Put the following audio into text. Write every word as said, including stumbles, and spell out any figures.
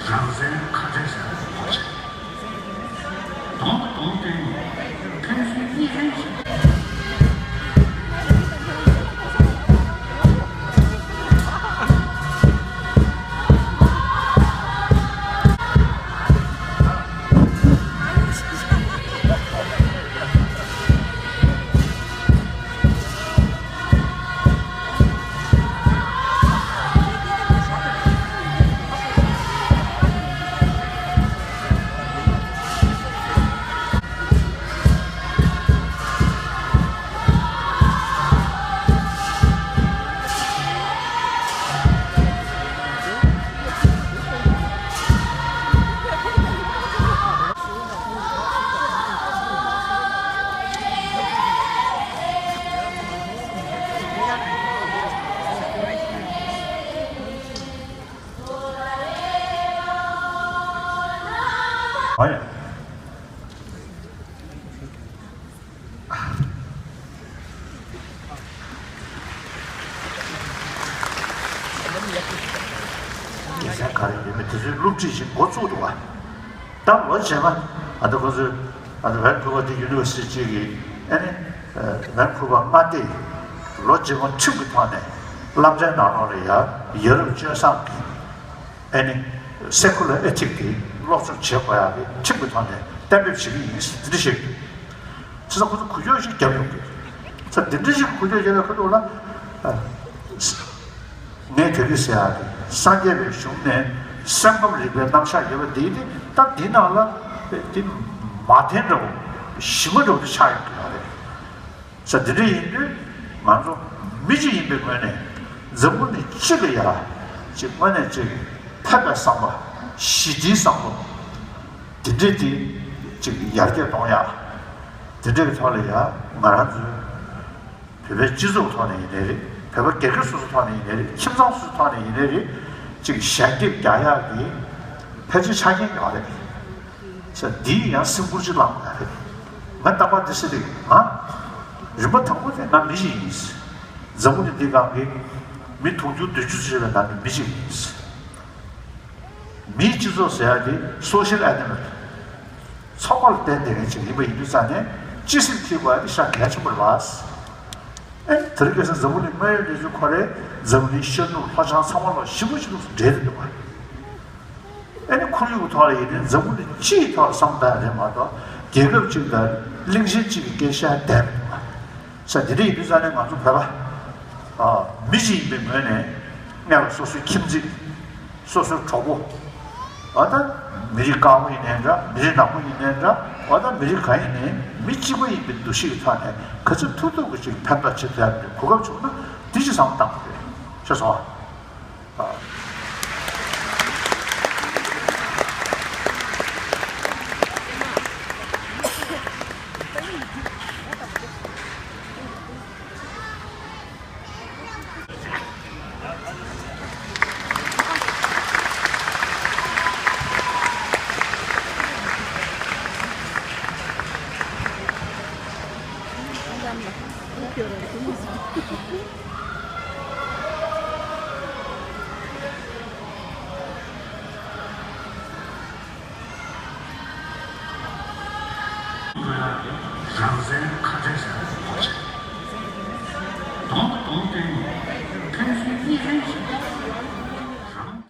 རང་བཙན་ཁ་བྲལ་བྱས་ནས་ཕོག་ཅིག་དོང་དང་དོང་སྟོན་ནས་ཕན་ཚུན་གཉིས་ཕན་བྱེད། ཨ་ཡ། དགེ་རྒན་ག་རེ་ཡོད་མེད་དེ་ཚོའི་སློབ་ཁྲིད་ཞིག་འགོ་བཙུགས་འདུག་བ། ད་ལོ་རྗེས་མ་ཨ་ད་ཁོ་ཚོས་ཨ་ད་ཝན་ཁུ་བར་དེ་ཡུ་ནི་ཝར་སི་ཊི་གི་ཨ་ནི་ཝན་ཁུ་བར་མངའ་སྡེ་ལོ་རྗེས་མ་ཁྲིམས་ཀྱི་ཐོག་ནས་སློབ་གྲྭའི་ནང་ལོགས་ལ་ཡ་ཡ་རབས་སྤྱོད་བཟང་གི་ཨ་ནི་སེ་ཁུ་ལར་ཨེ་ཐིག་དེ་སློབ་སྦྱོང་བྱེད་དགོས་ཡག་གི་ཁྲིམས་ཀྱི་ཐོག་ནས་གཏན་འབེབས་བྱེད་ཀྱི་ཡིན་ཟེར་འདི་འདྲ་བཤད་ཀྱི་འདུག་བྱས་ཙང་ཁོ་ཚོ་འགུལ་སྐྱོད་ཞིག་བརྒྱབ་ཡོང་གི་རེད། ས་འདི་འདྲ་ཞིག་འགུལ་སྐྱོད་བྱས་པའི་ཁ་ཐུག་ལ། ངས་དེ་རིང་ཟེར་ཡག་དེ་སངས་རྒྱས་པའི་གཞུང་ནས་སེམས་ཁམས་རིག་པའི་རྣམ་གཞག་ཡོད་པ་འདི་དེ་ད་འདི་ནང་ལ་དེ་མ་བདེན་འདྲ་བོ་ཞི་མ་འདྲ་བོ་དེ་ཆགས་ཡོང་གི་ཡོད་རེད། ས་འདི་འདྲ་ཡིན་དུས་ང་ཚོ་མི་གཅིག་ཡིན་པའི་ངོས་ནས་འཛམ་བུ་གླིང་སྤྱི་ལ་ཡ་ཅིག་དངོས་གནས་ཅིག་ཕན་པའི་བསམ་པ་ཞི་བདེའི་བསམ་བློ་འདི་འདྲ་དེ་ཅིག་ཡར་རྒྱས་གཏོང་ཡག་འདི་འདྲའི་ཐོག་ལ་ཡ་ང་རང་ཚོའི་བོད་པའི་སྤྱི་ཚོགས་ཐོག་ནས་ཡིན་ནའི་རེད། བོད་པ་སྒེར་གྱི་སོ་སོ་ཐོག་ནས་ཡིན་ནའི་རེད། ཁྱིམ་ཚང་སོ་སོ་ཐོག་ནས་ཡིན་ནའི་རེད། ཅིག་ཞལ་འདེབས་རྒྱག་ཡག་གི་ཕལ་ཆེར་ཆ་རྐྱེན་ཡོད་རེད། ས་འདིའི་ཡང་སེམས་ཁུར་ཅིག་བླངས་ཡོད་རེད། ང་རྟག་པར་འདི་ཟེར་གི་ང་རིམ་པ་དང་པོ་དེ་ང་མི་ཞིག་ཡིན། འཛམ་བུ་གླིང་འདི་སྒང་གི་མི་དུང་ཕྱུར་བདུན་ཅུ་ཙམ་ཞིག་ལ་ང་ནི་མི་ཞིག་ཡིན། མིའི་སྤྱི་ཚོགས་ཟེར་ཡག་དེ་སོ་ཤལ་ཨེ་ནི་མལ། ཚོགས་པ་ལ་བརྟེན་བསྡད་མཁན་ཅིག་ཡིན་པ་ཡིན་དུས་ཙང་ནས་སྤྱི་སེམས་འཁྱེར་དགོས་ཡག་དེ་ཤ་གལ་ཆེན་པོ་རེད་པ། ཨེ་དེ་རིང་ཁ་སང་འཛམ་བུ་གླིང་དངོས་ཡོད་གནས་ཚུལ་ཁོ་རེ་འཛམ་བུ་གླིང་ཤར་ནུབ་ལྷོ་བྱང་ཚང་མ་ལ་ཞིབ་པོ་ཞིབ་ཏུ་འགྲེལ་བསྡད་འདུག་པ། ཨེ་ནི་ཁོར་ཡུག་གི་ཐོག་ལ་ཡིན་ནའི་འཛམ་བུ་གླིང་སྤྱི་ཡི་ཐོག་ལ་བསམ་བཏང་རེད་མ་གཏོགས་རྒྱལ་ཁབ་ཅིག་དང་གླིང་ཆེན་གཅིག་གི་སྐད་ཆ་བསྡད་མི་འདུག་པ། ས་འདི་འདྲ་ཡིན་དུས་ཙང་ནས་ང་ཚོ་བོད་པ་ཨ་མི་གཅིག་ཡིན་པའི་ངོས་ནས་སྔོན་ལ་སོ་སོའི་ཁྱིམ་མཚེས། སོ་སོའི་གྲོགས་པོ། འོ་ད་མི་རིགས་དཀར་པོ་ཡིན་ནའི་འདྲ། མི་རིགས་ནག་པོ་ཡིན་ནའི་འདྲ། འོ་ད་མི་རིགས་གང་ཡིན་ནའི་མི་གཅིག་པ་ཡིན་པའི་འདུ་ཤེས་ཀྱི་ཐོག་ནས་ག་ཚོད་ཐུབ་ཐུབ་ཀྱི་ཅིག་ཕན་ཐོགས་བྱེད་ཐུབ་ཡག་གི་གོ་སྐབས་བྱུང་ན་འདི་ཅིག་བསམ་བློ་བཏང་དགོས་རེད། ཤེས་སོང་ཨ། རང་བཙན་ཁ་བྲལ་བྱས་ནས་ཕོག་ཅིག་དོང་དང་དོང་སྟོན་ནས་ཕན་ཚུན་གཉིས་ཕན་བྱེད།